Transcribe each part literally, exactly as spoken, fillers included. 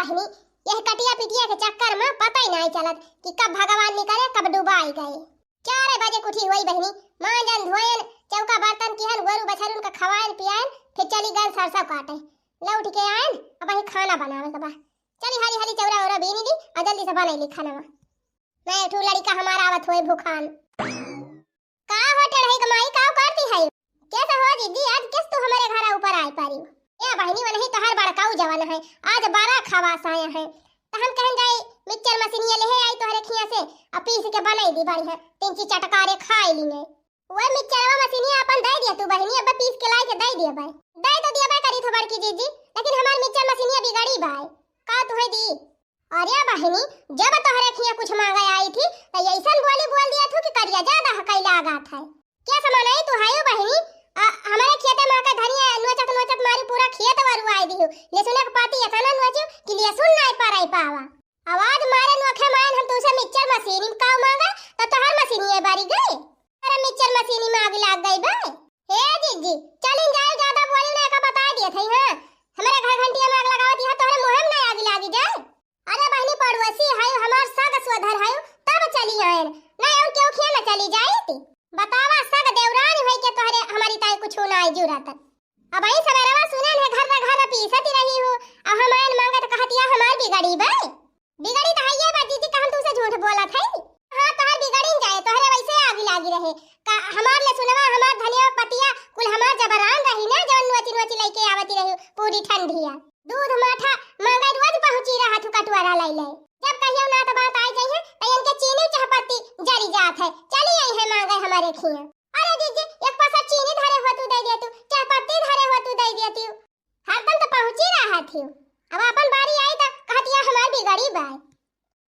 बहिनी, यह कटिया पिटिया के चक्कर मा पता ही नाहीं चलत कि कब भगवान निकरे, कब डुबाई गए। चारे बजे क उठी होई बहिनी, मांजन धोयन, चौका बर्तन किहन, गोरू बछरुन का खवायन पियायन, फिर चली गन सरसों काटे। लौट के आयन, अब वही खाना बनावे के बा। चली हाली हाली चौरा ओरा बीनी ली और जल्दी से बनैली खाना। मैं एक ठो लड़िका हमार आवत होए भूखान। का हो टेढ़ई क माई, का करती है? कैसे हो जिज्जी, आज किस तू हमारे घर ऊपर आए पारी? ए बहिनी, वनही तोहार बड़काऊ जवन है, आज बड़ा खवास आया है। त हम कहन जाई मिक्सचर मशीनिया लेहे आई तोहरे खिया से, आ पीस के बनाई दी बढ़िया, तीन चीज चटकारे खाई लीने। वह मिक्सचरवा मशीनिया अपन दे दिया तू बहिनी, अब पीस के लाई के दे दिया बाय। दे तो दिया बाय करी थो बड़की जिज्जी, लेकिन हमार मिक्सचर मशीनिया बिगड़ी बाय। का तुहे दी? अरे बहिनी, जब तोहरे खिया कुछ मांगे आई थी, त ऐसन बोली बोल दिया थू कि करिया ज्यादा हकई लागत है। क्या समानाई तू हायो बहिनी? आ, हमारे खेते मा का धनिया नोचत नोचत मारी पूरा खेत वरुआई दिहू। लहसुन के पाती इतना नोचू कि लहसुन नाई पराई पावा। आवाज मारे नोखे मायन हम तुसे मिक्सचर मशीनी में काऊ मांगा, त तोहर मशीनी ये बारी गई। अरे मिक्सचर मशीनी में आग लाग गई बे। हे जिज्जी, चलिन जाए, ज्यादा बोली ना का बता दिए थे, हाँ। हमारे घर घंटिया में आग लगावत यहाँ तोहरे मुँह में ना आग लागी जाए। अरे बहिनी, पड़ोसी है, हमार सग सोधर है, तब चली आयन। ना और केहू खिया ना चली जाइत। बतावा, सग देवरानी है के तोहरे हमारी ताई कुछ ना आई जुरत। अब आई सवेरवा सुने ने घर रे घर पीसत रही हो, अब हम आयन मांगत कहतिया हमार बिगड़ी बे। बिगड़ी त हइये बा जिज्जी, कहन तुसे झूठ बोलत है। हाँ, तोहर बिगड़ी न जाए, तोहरे वैसे आगी लागी रहे। का हमार लहसुनवा, हमार धनिया पतिया, कुल हमार जबरान रही ना, जवन नोची नोची लइके आवती रही पूरी ठंडिया। दूध माठा मांगे रोज पहुंची रहा थू कटुआरा लई ले। जब कहियो ना त बात आई जाइए, त इनके चीनी चाहपत्ती जरी जात है। चली आई है मांगे हमारे खिया। अरे जिज्जी, एक पसर चीनी धरे हो तू दे दे तू, चाहपत्ती धरे हो तू दे दे तू। हरदम त पहुंची रहा थी। अब अपन बारी आई त कहतिया हमार बिगड़ी बाय।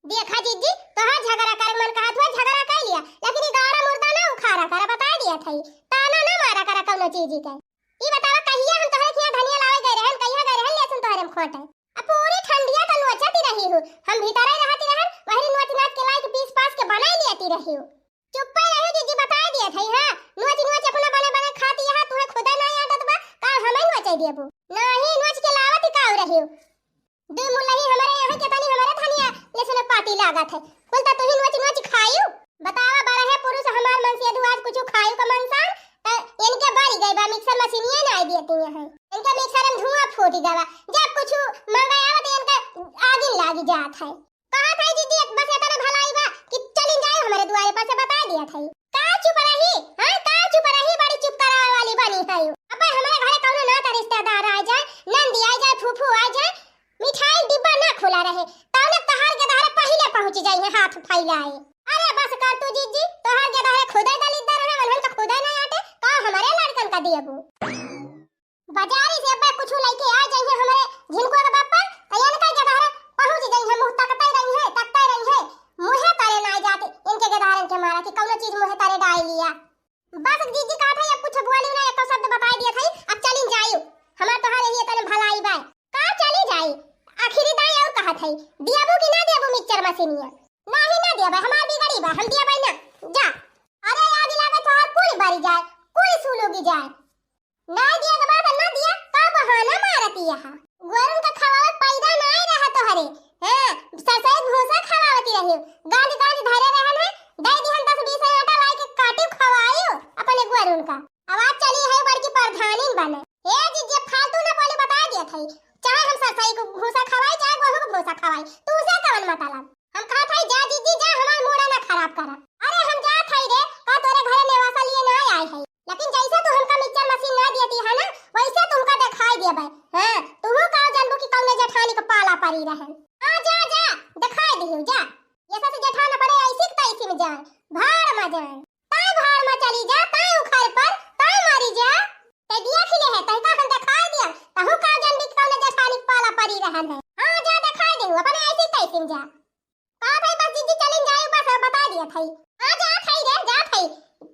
देखा जिज्जी, तोहार झगड़ा कर मन कहत हुआ झगड़ा कर लिया, लेकिन ई गाड़ा मुर्दा ना उखाड़ा करा, बता दिया था। ताना ना मारा करा कौनो चीजी के। ई बतावा, कहिया हम तोहरे खिया धनिया लावे गए रहन, कहिया गए रहन लेसन तोहरे में खोटे। अब पूरी ठंडिया त नोचती रही हूँ, हम भीतरे रहती रहन, वहरी नोच नोच के लाई के पीस पास के बनाई लेती रही हूँ। चुप्पे रही जिज्जी, बता दिया था, हाँ, नोच नोच अपना बने बने खाती यहाँ, तुहे खुदे ना आदत बा, का हमें नोचे देबू? नाही नोच के लावत का रही हूँ। दुई मुलही हमारे यहाँ के तनी हमारे धनिया लहसुन पाती लागत है। कुल त तुही नोच नोच खायू। बतावा, बड़ा है पुरुष हमार मन से यदु आज कुछ खायू का मनसान, त इनके बारी गई बा, मिक्सर मशीनिया ना आई दियती है। इनके मिक्सर में धुआं फूट गवा। जब कुछ मंगाया आवत इनके आगिन लागी जात है। कहा था जिज्जी, एक बस इतना भलाई बा कि चली जाए हमारे दुआरे पर से बता दिया था। का चुप रही? हाँ, का चुप रही? बड़ी चुप करावे वाली बनी है। अब हमारे घरे कौनो नाता रिश्तेदार आ जाए, नंदी आ जाए, फूफू आ जाए, मिठाई डिब्बा ना खुला रहे, तौने तहार के दहरे पहिले पहुंच जाई है हाथ फैलाए। अरे बस कर तू जिज्जी, तोहार के दहरे खुदे दलिद्दर है, उन्हन तो खुदे ना आटे, का हमारे लड़कन का दियबू? बाजारी से अब्बे कुछ लइके आ जाइए हमारे झिनकुआ के बापा, तो इनका के दहरे पहुंच जाई है, मुंह तकते रही है, तकते रही है, मुंहे तरे ना जाते, इनके के दहरन के मारा कि कौनो चीज मुंहे तरे डाल लिया। बस जिज्जी कहत है, अब कुछ बोली ना, एक शब्द बताई दिया था, अब चली जाई। हमार तोहार यही इतने भलाई बा। का चली जाई? आखिरी दाई और कहत है, दियाबू कि ना दियाबू मिक्सचर मशीनिया? नाही ना दियाबे, हमार बिगड़ी बा, हम दियाबे ना। जा। अरे आग लागे तोहार कुल बरी जाए, कुल सुलुगी जाए। ना दिया के बाद ना दिया, का बहाना मारती यहाँ? गोरुन का खवावत पैदा ना आए रहा तोहरे। हाँ, सरसई भूसा खवावती रही। गांज गांज धरे रहन है, दे दिहन दस बीस आटा लाई के काटी खवायू अपने गोरुन का। आवाज चली है बड़की प्रधानिन बने। ए जिज्जी, फालतू ना बोले, बता दिया था। चाहे हम सरसई को भूसा खवाई, चाहे गोहूं को भूसा खवाई, तू से कवन मतलब? हम कहा था जा जिज्जी जा, हमार मूड़ा ना खराब करा। अरे हम जा था रे, का तोरे घरे नेवासा लिए ना आए है। लेकिन जैसे तू हमका मिक्सचर मशीन ना दियती है ना, वैसे तुमका दिखाई देबे। हाँ, तुहू का जानबू कि कौने जेठानी के पाला परी रहन। हाँ, जा, जा, दिखाई दिहू, जा। ये सब जेठान अपने ऐसी के तैसी में जाए, भाड़ में जाए। ताई भाड़ में चली जा, ताई उखड़ पर, ताई मरी जा। ते दिया खिले है, तै का हम दिखाई दिया, तहू का जानबी कि कौने जेठानी के पाला परी रहन है। हाँ, जा, दिखाई दिहू, अपने ऐसी के तैसी में जा। का भाई, बस जिज्जी चलिन जाए, बस अब बता दिया था। हाँ, जा था रे, जा था।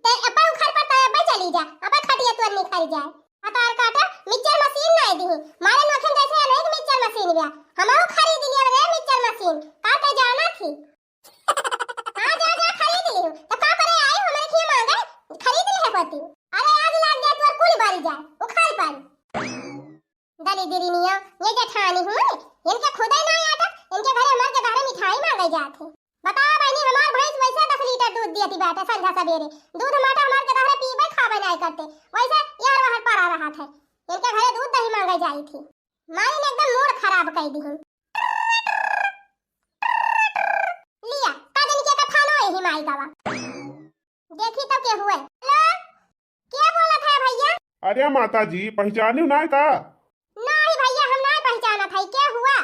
ते अब्बे उखड़ पर, ते अब्बे चली जा, अब्बे खटिया तोर निखर जाए। हतार काटा, मिक्सचर मशीन ना दी। मारे नोखन जैसे अनेक मिक्सचर मशीन बा। हमहू खरीद लिया रे मिक्सचर मशीन। का ते जाना थी? हाँ, जा, जा, खरीद लियो। तो का करे आई, हमारे खिया मांगे, खरीद ले है पति। अरे, आग लाग गया तोर कुल बारी जाए, उखाड़ पारी। दली दिरी निया, ये जेठानी हुई, इनके खुदे ना आटा जात है। बतावा बहिनी, हमार भैंस वैसे दस लीटर दूध दियती बाटे संझा सबेरे, दूध माटा हमार के दहरे पीबे खाबे नाय करते, वैसे यार वहर परा रहत है, इनके घरे दूध दही मांगे जाई थी, माई ने एकदम मूड खराब कर दी। लिया, का दिन के का खानो यही माई गावा। देखी तो के हुए। हेलो, के बोलत है भैया? अरे माता जी, पहचानी नाय का? नहीं भैया, हम नहीं पहचानत है, के हुआ?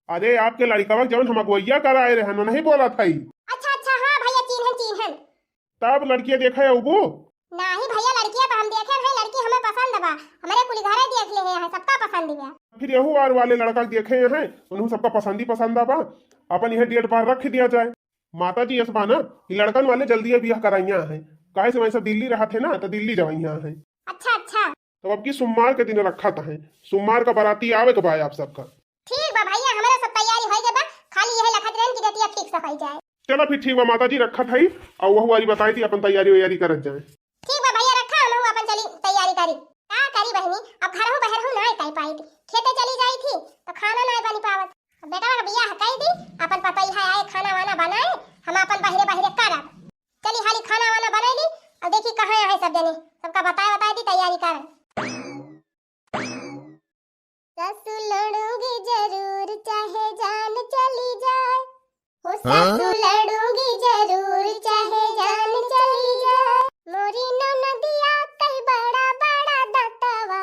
अरे आपके लड़कवा जौन हम अगुवैया कराए रहे, नहीं बोलत है? अच्छा अच्छा, हाँ भैया, चीन्हन चीन्हन। तब लड़किया देखा है उबू? नहीं भैया, लड़किया तो हम देखे नहीं, लड़की हमें पसंद बा, हमारे कुल घरे देख ले हैं, सबका पसंद बा। फिर यहू आर वाले लड़का देखे हैं, उन्हों सबका पसंद ही पसंद बा, अपन यह डेट बार रख दिया जाए। माता जी, ऐसा बा ना कि लड़कन वाले जल्दी बियाह कराइया हैं, काहे से वैसे दिल्ली रहत है ना, तो दिल्ली जवैया हैं। अच्छा अच्छा। तो अब की सोमवार के दिन रखत है, सोमवार का बाराती आवे के बा आप सबका। ठीक बा भैया, हमारा सब तैयारी हो गए बा, खाली यह लखत रहन की रतिया ठीक से हो जाए। चला फिर ठीक बा माता जी, रखत है, और वह वाली बताई थी अपन तैयारी वैयारी करत जाए। ठीक बा भैया, रखा, हम अपन चली तैयारी करी। का करी बहिनी, अब घरहू बहरहू ना कर पाई, खेते चली जाई थी तो खाना ना बनी पावत। अब बेटवा का बियाह कर दी, अपन पतोहिया आए, खाना वाना बनाए, हम अपन बहरे बहरे करब। चली हाली खाना वाना बनाई ली, अब देखी कहाँ है सब जने, सबका बताए बताए दी, तैयारी कर। सासू लड़ूंगी जरूर चाहे जान चली जाए, हो सासू हाँ? लड़ूंगी जरूर चाहे जान चली जाए। मोरी ननदिया कई बड़ा बड़ा दतवा,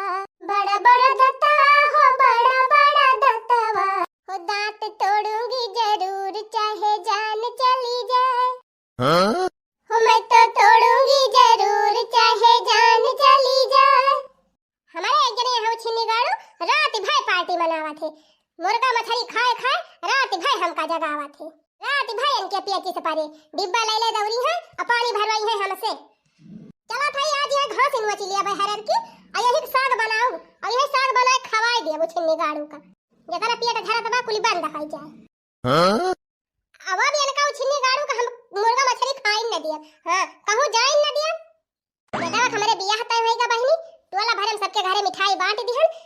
बड़ा बड़ा दतवा हो, बड़ा बड़ा दतवा हो, दांत तोड़ूंगी जरूर चाहे जान चली जाए। हाँ? हो मैं तो तोड़ूंगी जरूर चाहे जान चली जाए। हमारे एक जने यहाँ छिन्नी गाड़ू रात भर पार्टी मनावत है, मुर्गा मछली खाए खाए रात भर हमका जगावत है, रात भर इनके पेचिस परे, डिब्बा ले ले दौरी है और पानी भरवाई है हमसे। चला था आज यह घास इनवा चिलिया बहरर की, और यही साग बनाऊ और यही साग बनाए खवाए दिया वो छिन्नी गाड़ू का, जकरा पेट धरत बा कुली बंद हो जाए। हाँ? अब अब इनका उ छिन्नी गाड़ू का हम मुर्गा मछली खाइन न दियब। हाँ, कहूँ जाइन न दियब। बेटा, हमरे बियाह तय होइगा बहिनी, टोला भरे में सबके घरे मिठाई बांट दिहन।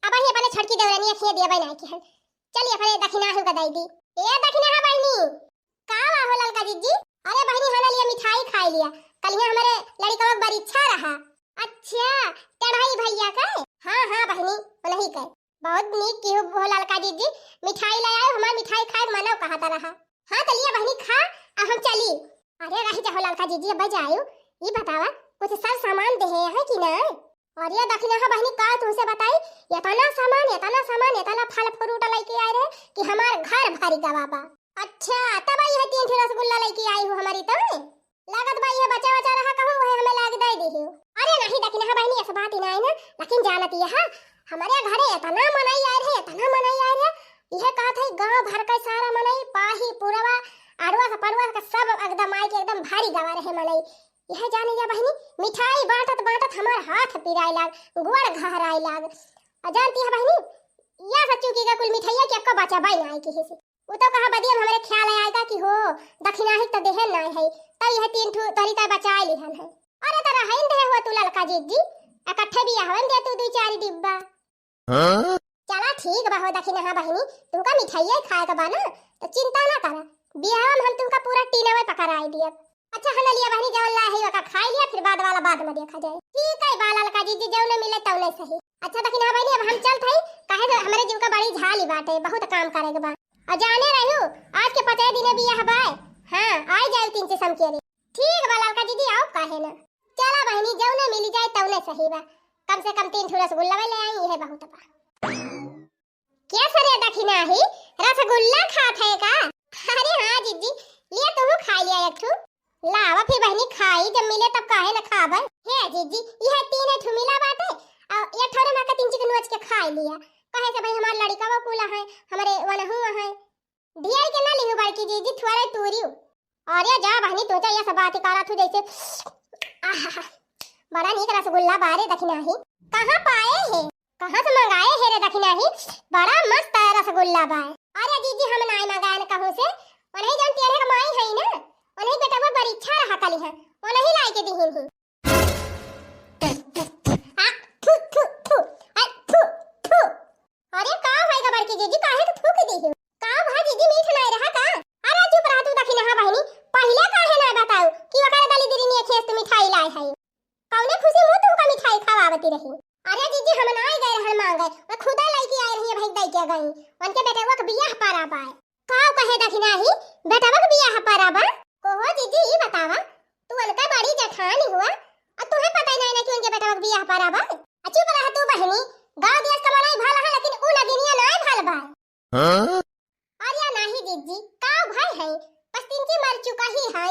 अब ही अपने छोटकी देवरनिया खिए दिया बना किहन। चलिए अपने दखिनाहू का दई दी। ए दखिनाहा बहिनी, का हुआ हो ललका जीजी? अरे बहिनी, हना लिए मिठाई खाई लिया, कल यहाँ हमारे लड़िकवा के परीक्षा रहा। अच्छा, चढ़ाई भैया का? हाँ हाँ बहिनी, उन्हीं का। बहुत नीक किहू हो ललका जीजी, मिठाई ले आयो, हमार मिठाई खाए मनव कहत रहा। हाँ तो लिया बहिनी खा, अब हम चली। अरे रही जा हो ललका जीजी, अब जायु, ई बतावा कुछ सर सामान देहे है कि ना? अरे दखिनाहा बहिनी का तुमसे बताई, इतना सामान, इतना सामान, इतना फल फ्रूट लेके आए रहे कि हमार घर भरी गवा बा। अच्छा, तब यह तीन ठे रसगुल्ला लेके आई हो हमारी तब? लागत बा यह बचा बचा रहा कहूँ, वह हमें लाग दे दी हो। अरे नहीं दखिनाहा बहिनी, ऐसा बात ही नहीं ना, लेकिन जानत यह हमारे घरे इतना मनई आए रहे, इतना मनई आए रहे, यह कहत है गांव भर का सारा मनई, पाही पुरवा, अड़वा से पड़वा का सब एकदम आए के एकदम भारी गवा रहे मनई। यह जाने या बहिनी, मिठाई बांटत बांटत हमार हाथ पिराए लाग, गोड़ घहराए लाग। आ जानती है बहिनी, या सच्चू की का कुल मिठाइया के एक्को बचा बाई ना आई किसी से। उ तो कहा बदिया में हमरे ख्याल आएगा कि हो, दखिनाही तो देहन नाय है, तो यह तीन ठू तोरी का बचाए लिहन है। अरे तो रहन दे हो तू ललका जीजी, इकट्ठे बियाहवन दे तू दू चार डिब्बा। हाँ? चला ठीक बा हो दखिनाहा बहिनी, तुमका मिठाइया खाए के बा ना, तो चिंता ना करा, बियाह में हम तुमका पूरा टीनवे पकड़ाए दियब। अच्छा हना लिया बहिनी, जवन ला है ओका खाई लिया, फिर बाद वाला बाद में देखा जाए। ठीक है बा ललका जीजी, जौने मिले तौने सही। अच्छा दखिनाहा बहिनी, अब हम चलत हई, काहे से हमरे जीव का बड़ी झाली बाटे, बहुत काम करे के बा। और जाने रहू, आज के पचे दिने बियाह बाय। हाँ, आई जाए तीन से समकेरे। ठीक बा ललका जीजी, आओ काहे ना। चला बहिनी, जौने मिली जाए तौने सही बा, कम से कम तीन ठो रसगुल्ला ले आई, यह बहुत बा। क्या सरे दखिनाही, रसगुल्ला खात है का? अरे हाँ जीजी, लिया तू खा लिया एक ठू। लावा फिर बहिनी खाई, जब मिले तब काहे न खाबे। हे जीजी, यह तीन ठू मिला बाटे, और एक ठो रे माँ का तीन चिकन नोच के खा लिया। कहे से भाई हमार लड़िका वो कूला है, हमारे वनहु है। ढेर के ना लिहू बड़की जीजी, थोड़े तूरियो। अरे जा बहिनी, तू तो यह सब बात करा तू जैसे, आहा, बड़ा नीक रसगुल्ला बारे दखिनाही। कहाँ पाए है, कहाँ से मंगाए है रे दखिनाही? बड़ा मस्त रसगुल्ला बाय। अरे जीजी, हम नाई मंगाए न कहूँ से, उन्हीं जौन तेरे के माई है ना, उन्हीं बेटा वो परीक्षा रहा कली है, उन्हीं लाई के दिहिन ही। आ, थू, थू, थू, आ, थू, थू। अरे का होएगा बड़की जीजी, काहे के थूक दी हो? का भा जीजी, मीठ नाय रहा का? अरे उनके बेटवा के बियाह परा बा। का कहे दखिनही, बेटवा के बियाह परा बा? कहो जीजी, ई बतावा, तू उनका बड़ी जेठानी हुआ, अउर तुहे पता ही नाहीं ना कि उनके बेटवा के बियाह परा बा? आ चुप रह तू बहिनी, गाँव देश का मनई भल है, लेकिन उ नगिनिया नाहीं भल बा। हाँ? अरे नाहीं जीजी, का भय है, बस तिनकी मर चुका ही है।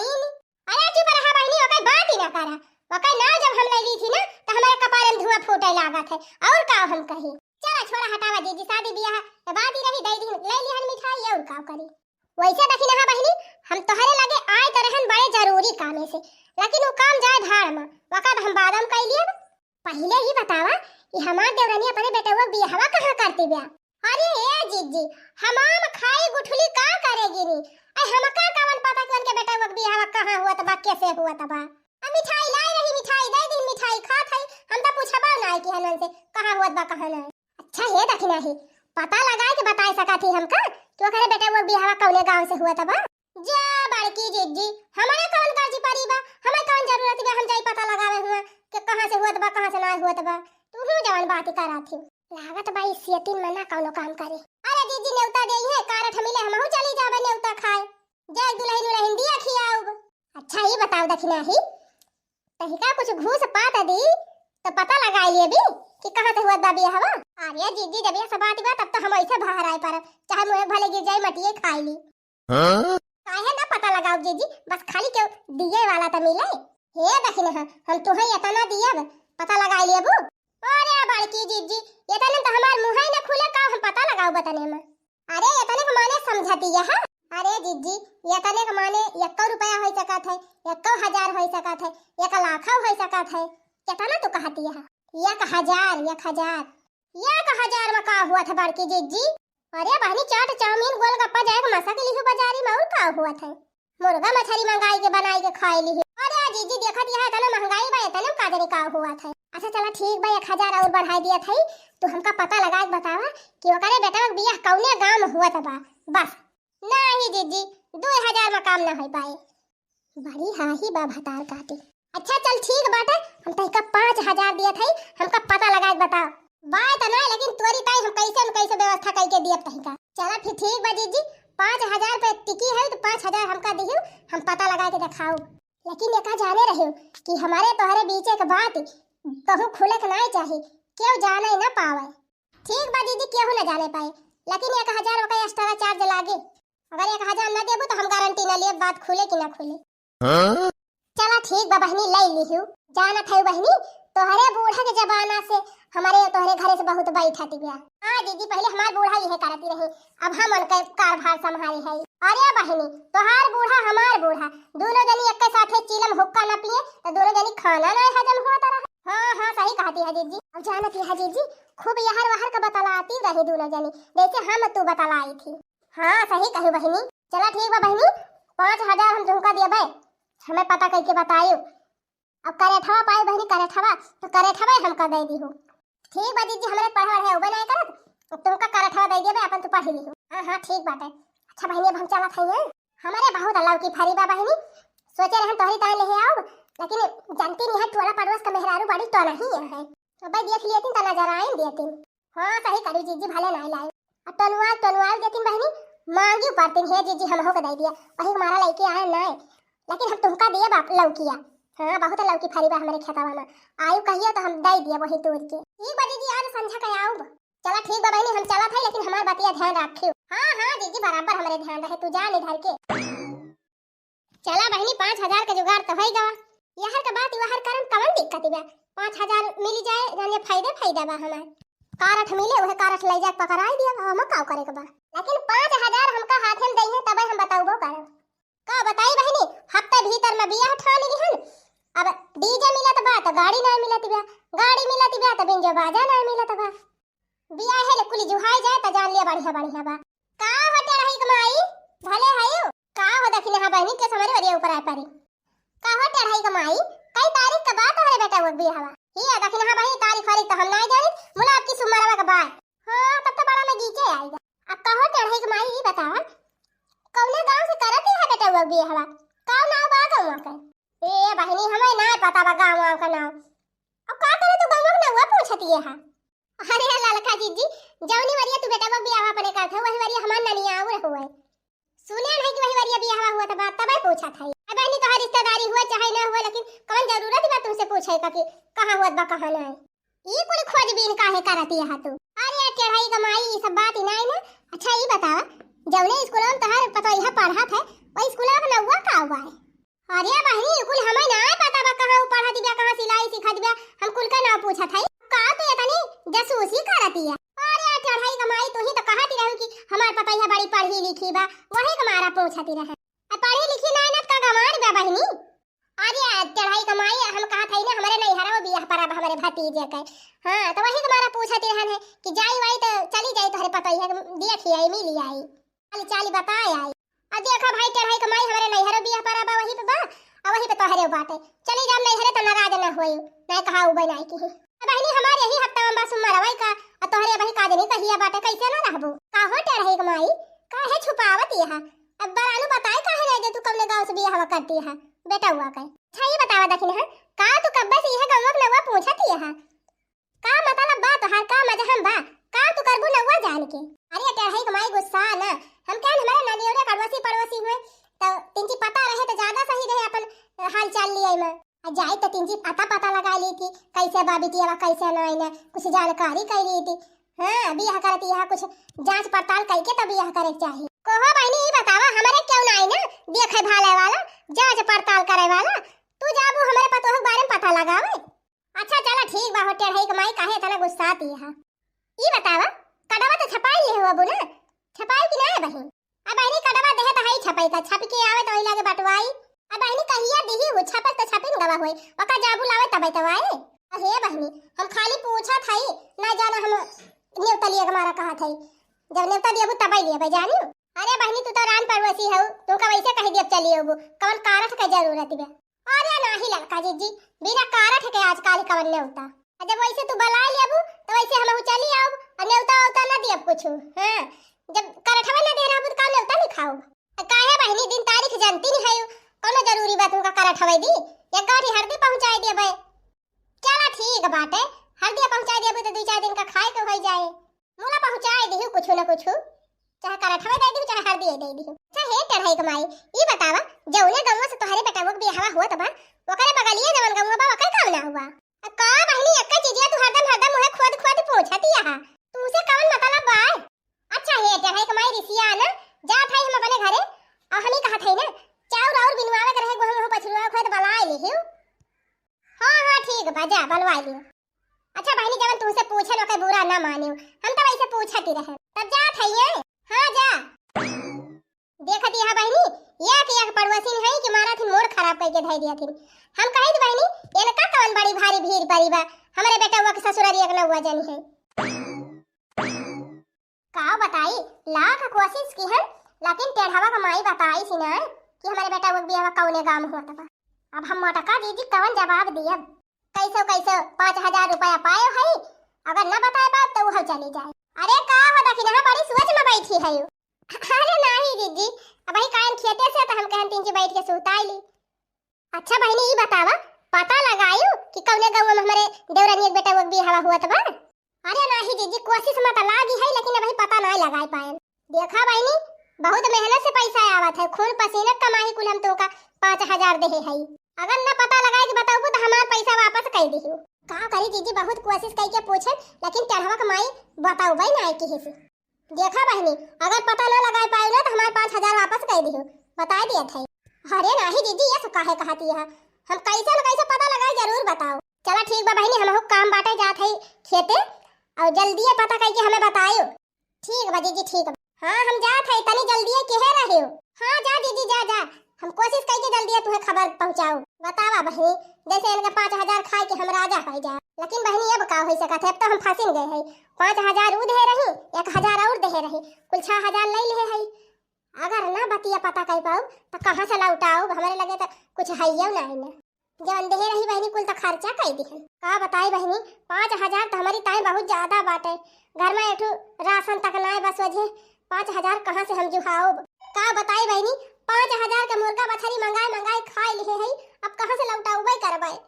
अरे चुप रहा बहिनी, ओकर बात ही ना करा। ओकर नाव जब हम ले ली थी ना, तो हमारे कपारे में धुआं फूटे लागत है। और का हम कही? चला छोड़ा, हटावा जीजी, शादी बियाह के बात ही रही, दई दिन ले लिहन मिठाई, और का करी? वैसे दखिनहा बहिनी, हम तोहरे लगे आए तो रहन बड़े जरूरी कामे से, लेकिन वो काम जाए भाड़ में, ओकर हम बाद में कई लियब। पहिले ही बतावा कि हमार देवरानी अपने बेटवा के बियाहवा कहाँ करती बिया? अरे ए जीजी, हम आम खाई गुठली का करेगी नी? अरे हमका कवन पता कि उनके बेटवा के बियाहवा कहाँ हुआ त बा, कैसे हुआ त बा? अब मिठाई लाई रही, मिठाई दे दी, मिठाई खात है। हम तो पूछबा ना कि हनन से कहाँ हुआ त बा, कहाँ नहीं। अच्छा हे दखिनही, पता लगाए के बताए सका थी हमका कि ओकरे बेटवा के बियाहवा कौने गाँव से हुआ त बा? जा बड़की जीजी, हमरे कौन कर्जी परी बा, हमें कौन जरूरत बा हम जाई पता लगावे हुआ कि कहाँ से हुअत बा, कहाँ से ना हुअत बा। तू हूँ जवन बात करा थी। लागत बा ई सेतिन में ना कौनो काम करे। अरे जीजी, नेवता देई है, कारठ मिले, हमहू चली जाबे नेवता खाए। जाए दुलहिन उलहिन दिया खियाउब। अच्छा ही बताओ दखिनही, तहिका कुछ घूस पात दी तो पता लगा लिए भी कि कहाँ से हुआ बा बियाहवा। अरे जीजी, जब ये सब बात बा तब तो हम ऐसे बाहर आए परब, चाहे मुँहे भले गिर जाए, मटिए खाई ली। हाँ? काहे ना पता लगाओ जीजी, बस खाली केहू दिए वाला त मिले। हे दखिनहा, हम तुहे इतना दियब, पता लगा लेबू। अरे बड़की जीजी, इतने तो हमार मुँह ही ना खुले, का हम पता लगाओ बतने में। अरे इतने के माने समझती है? अरे जीजी, इतने के माने एक्को रुपया हो सकत है, एक्को हजार हो सकत है, एक लाखो हो सकत है। कितना तू कहती है? एक हजार, एक हजार। एक हजार में का हुआ था बड़की जीजी? अरे बहनी, चाट, चाउमीन, गोलगप्पा जाए के मसा के लिहू बाजारी में, और का हुआ था? मुर्गा मछरी मंगाई के बनाई के खाए लिहू। अरे जीजी, देखत यह इतना महंगाई बा, इतने में का जाने का हुआ था। अच्छा चला ठीक बा, एक हजार और बढ़ाई दिया था, तू हमका पता लगा के बतावा कि ओकरे बेटवा के बियाह कौने गाँव में हुआ था बा। बस। नहीं जीजी, दो हजार में काम ना हो पाए। बड़ी हाही बा भतार काटी। अच्छा चल ठीक बाटे, हम तहिका पाँच हजार दियत हई, हमका पता लगा के बताओ। बात ना, लेकिन तोरी ताई हम कैसे न कैसे व्यवस्था करके दियब तहिका। चला फिर ठीक बा जीजी, पाँच हजार पे टिकी है तो पाँच हजार हमका दिहू, हम पता लगा के देखाऊ। लेकिन एका जाने रहियो कि हमारे तोहरे बीच एक बात कहूँ खुले के ना चाही, केहू जाने ना पावे। ठीक बा दीदी, केहू ना जाने पाए, लेकिन एक हजार ओकर extra charge लागे। अगर एक हजार ना देबू तो हम गारंटी ना लेब बात खुले कि ना खुले। हाँ? चला ठीक बा बहिनी, ले लिहू। जानत है बहिनी, तोहरे बूढ़ा के जमाना से हमारे तोहरे घरे से बहुत बैठत बिया। हाँ दीदी, पहले हमार बूढ़ा यह करती रही, अब हम उनके कारभार संभाली है। अरे बहिनी, तोहार बूढ़ा हमार बूढ़ा, दोनों जनी एक साथे चीलम हुक्का ना पिए तो दोनों जनी खाना ना हजम हुआ तरह। हाँ हाँ, सही कहती है जीजी। अब जानत है जीजी, खूब यहर वहर का बतलाती रही दोनों जनी, जैसे हम तू बतलाई थी। हाँ सही कहू बहिनी। चला ठीक बा बहिनी, पाँच हजार हम तुमका देबे, हमें पता करके बतायू। अब करेठवा पाई बहिनी, करेठवा तो करेठवा हमका दे दीहू। ठीक बा जीजी, हमरे पढ़े वढ़े अउबे नहीं करत, तुमका करेठवा दे देबे, अपन तू पढ़ लीहू। हाँ हाँ ठीक बाटे। अच्छा बहिनी, अब हम चलत हई हैं। हमारे बहुत लौकी फरी बा बहिनी, सोचे रहन तोहरी ताई लेहे आउब, लेकिन जानती नहीं है टोला पड़ोस का मेहरारू बड़ी तो नहीं है, तो भाई देख लियतिन तो नजर आइन देतिन। हाँ सही करी जीजी, भले नहीं लाई। अब टोनवाल टोनवाल देतिन बहिनी, मांगी पड़तिन, हे जीजी हमहू के दे दिया, वही हमारा लेके आए नहीं, लेकिन हम तुमका दिए बाप लौकिया। हाँ बहुत लौकी फरी बा हमारे खेतवा में, आयु कहियो तो हम दे दिए वही तोड़ के। ठीक बा जीजी, आज संझा के आउब। चला ठीक बा बहिनी, हम चलत है, लेकिन हमार बतिया ध्यान रखियो। हाँ हाँ जीजी, बराबर हमरे ध्यान रहे, तू जा नहीं धर के। चला बहिनी, पाँच हजार के जुगाड़ तो होई गवा। यहर के बात वहर करम कवन दिक्कत बा? पाँच हजार मिल जाए, जाने फायदे फायदा बा हमार। कारठ मिले, वह कारठ ले जाके पकड़ाई दिया, हम का करे के बा? लेकिन पाँच हजार हमका हाथे में दइहे, तबे हम बताउबो करब। का बताई बहिनी, हफ्ते भीतर में बियाह ठान लिहन। अब डीजे मिलत बा तो गाड़ी ना मिलत बा, गाड़ी मिलत बा तो बिंजो बाजा ना मिलत बा। बियाहे ले कुली जुहाई जाए त जान लिया बढ़िया बढ़िया बा। का हो टेढ़ई के माई, भले हयू? का हो दखिनहा बहिनी के हमरे वरिया ऊपर आए परी। का हो टेढ़ई के माई, कई तारीख के बात हरे बेटा वो बियाहवा? ही है दखिनहा बहिनी, तारीख वारीख तो हम नाई जानी, मुला आपकी सुमरवा के बाय। हाँ, तब तो बड़ा नगीचे आएगा। अब का हो टेढ़ई के माई, ई बतावा, कौने गांव से करत है बेटा वो बियाहवा? का नाव बा गौवा के? ए बहिनी, हमें ना पता बा गांव वांव का नाव। अब का करे तू गौवा के नाव पूछत ये हा? अरे ललका हाँ जीजी, जौनी वरिया तू बेटवा बियाह अपने करत है, वही वरिया हमार ननिया आउर हुए। सुने नहीं कि वही वरिया बियाह हुआ था, बात तबे पूछत है। अब बहनी तोहार रिश्तेदारी हुआ चाहे ना हुआ, लेकिन कौन जरूरत बा तुमसे पूछे का कि कहाँ हुआ बा, कहाँ ना है? ई कुल खोजबीन काहे करत यह तू? अरे टेढ़ई क माई, ई सब बात ही नहीं ना। अच्छा ई बतावा, जौने स्कूल में तोहार पतोहिया पढ़त है, वही स्कूल में नौवा का हुआ है? अरे बहनी, ई कुल हमें ना पता बा, कहाँ उ पढ़त बिया, कहाँ सिलाई सीखत बिया, हम कुल का ना पूछत है। का तू इतनी जासूसी करत यह? अरे टेढ़ई क माई, तू ही तो कहत रहू कि हमार पतोहिया बड़ी पढ़ी लिखी बा, वही के मारा पूछत रहे। अब पढ़ी लिखी ना, ना का गंवार बा बहनी? अरे टेढ़ई क माई, हम कहत है ना, हमरे नैहरा में बियाह परब हमरे भतीजे के। हाँ, तो वही के मारा पूछत रहन है कि जाई वाई तो चली जाई, तोहरे पतोहिया के देखी आई, मिली आई, चाली चाली बताए आई। अब देखा भाई टेढ़ई क माई, हमरे नैहरो बियाह परब वही पे बा, और वही पे तोहरे बाटे। चली जाम नैहरे तो नाराज ना होई, नहीं कहा उबे नहीं की। अब बहनी हमारे यही हफ्ता में बस मरवाई का, और तोहरे वही काज नहीं कहिया बाटे, कैसे ना रहबू? का हो टेढ़ई क माई, काहे छुपावत यह? अब बरानू बताए काहे नहीं दे तू कौने गाँव से बियाह करती है बेटवा के? अच्छा, ये बतावा दखिन है, का तू कब्बे से यह गौवा के नौवा पूछत यह? का मतलब बा तोहार, का मजहम बा? का तू करबू नौवा जान के? अरे टेढ़ई क माई गुस्सा ना, हम कहन हमारे ननियोरे अड़ोसी पड़ोसी हुए, तो तिनची पता रहे तो ज्यादा सही रहे अपन हाल चाल लिए में। आ जाए तो तिनची अता पता लगा ली कि कैसे बा बिटिया बा, कैसे ना, ना कुछ जानकारी कर ली थी। हाँ, बियाह करत यह कुछ जांच पड़ताल करके तो बियाह करे के चाही। कहो बहनी, ई बतावा, हमरे क्यों ना आई ना देखे भाले वाला, जांच पड़ताल करे वाला? तू जाबू हमरे पतोह के बारे में पता लगावे? अच्छा चला ठीक बा हो, टेढ़ई क माई काहे इतना गुस्साती है? ई बतावा, कड़वा तो छपाई ले हो अबू ना, छपाई कि ना बहिन? अब बहिनी कड़वा देहे तो हई छपाई का, छप के आवे तो वही लागे बटवाई। अब बहिनी कहिया दिही हो, छपत तो छपिन गवा होई, ओका जाबू लावे तबे तो आए। अहे बहिनी, हम खाली पूछत हई, ना जाना हम नेवता लिए के मारा कहत हई। जब नेवता दियबू तबे लिए बे जानी। अरे बहिनी तू तो रान पड़ोसी हऊ, तुमका वैसे कही दियब चली अबू, कवन कारठ के जरूरत बे? अरे नाही ललका जीजी, बिना कारठ के आजकल कवन नेवता। आ जब वैसे तू बलाय लेबू, तो वैसे हमहू चली आउब, आ नेवता वेवता ना दियब कुछु। हाँ, जब करठवे ना दे रहबू, तो का नेवता लिखाउब? आ काहे बहिनी, दिन तारीख जानती नहीं है, कौनो जरूरी बा तुमका करठवे दी? एक गांठी हरदी पहुँचाई देबे। चला ठीक बाटे, हरदी पहुँचाई देबू, तो दुई चार दिन का खाए के होई जाए। मुला पहुँचाए दिहु कुछु न कुछु, चाहे करठवे दे दिहु, चाहे हरदी दे दिहु। अच्छा हे टेढ़ई क माई, ई बतावा, जौने गौवा से तोहरे बेटवा के बियाहवा होत बा, ओकरे बगलिए जवन गौवा बा, ओकर का नाव बा? आ का बहिनी, एक्के चीजिया तू हरदम, हरदम उहे खोद, खोद पूछत यहा, तुमसे कवन मतलब बा? अच्छा हे टेढ़ई क माई, रिसिया ना, जात हई हम अपने घरे, और हम ही कहत हई ना, चाउर और बिनवावे के रहे, गोहूं, गोहूं पछरुआ खोद बलाए लिहिउ। हाँ, हाँ, ठीक बा, जा, बलवाए लियो। अच्छा बहिनी, जवन तुमसे पूछे ओके बुरा ना मानियो, हम तो वैसे पूछत ही रहे। तब जात हई ये? हाँ, जा। देखत यहा बहिनी, एक, एक पड़ोसिन है कि मारा थिन, मूड खराब करके धई दिया थिन। हम कही थी बहिनी, इनका कौन बड़ी भारी भीड़ पड़ी बा, हमरे बेटवा के ससुरारी एक नौवा जनी है। का बताई, लाख कोशिश किहन, लेकिन टेढ़वा क माई बताइस ना कि हमरे बेटवा के बियाहवा कौने गांव में होत बा। अब हम मोटका जीजी कवन जवाब दियब? कैसो कैसो पाँच हजार रुपया पाए हई, अगर न बताए पाब तो उहो चली जाए। अरे का हो दखिनहा, बड़ी सोच में बैठी हई। अरे नाही जीजी, अबही कायन खेते से तो हम कहन तिनची बैठ के सुताई ली। अच्छा बहिनी, ई बतावा, पता लगायू कि कौने गाँव में हमरे देवरनिया के बेटवा के बियाहवा होत बा? अरे नाही जीजी, कोशिश में तो लागी है, लेकिन अबही पता नाहीं लगाए पाएन। देखा बहिनी, बहुत मेहनत से पैसा आवत है, खून पसीना क कमाई कुल हम तोका पाँच हजार देहे हई। अगर न पता लगाए के बताबू तो हमार पैसा वापस कर दिहू। का करी जीजी, बहुत कोशिश कई के पूछे, लेकिन टेढ़वा क माई बताऊ बई ना आई किसी। देखा बहिनी, अगर पता ना लगाए पाए ना तो हमारे पाँच हजार वापस कर दियो, बताए दिया था। अरे नाही जीजी, ये सब काहे कहती है? हम कैसे न कैसे पता लगाए, जरूर बताओ। चला ठीक बा बहिनी, हमहू काम बाटे जात है खेते, और जल्दी पता करके हमें बतायो। ठीक बा जीजी, ठीक बा। हाँ, हम जात है, तनी जल्दी केहे रहे हो। हाँ, जा जीजी, जा, जा। हम कोशिश कई के जल्दी तुम्हें खबर पहुँचाओ। बतावा बहिनी, जैसे इनका पाँच हजार खाए के हम राजा हो जा, लेकिन बहिनी अब का हो सकत है, अब तो हम फंसिन गए हैं। पाँच हजार ऊ दे रही, एक हजार और दे रही, कुल छह हजार ले ले है। अगर ना बतिया पता कर पाऊ तो कहाँ से लौटाऊ? हमारे लगे तो कुछ है ही ना, है ना। जवन दे रही बहिनी कुल तो खर्चा कर दिहन। का बताई बहिनी, पाँच हजार तो हमारी ताई बहुत ज्यादा बाटे। घर में एक ठो राशन तक ना है, बस वजह पाँच हजार कहाँ से हम जुहाओ? का बताई बहिनी, पाँच हजार के मुर्गा बछरी मंगाए मंगाए खाए लिए है, अब कहाँ से लौटाऊ भाई करबाए?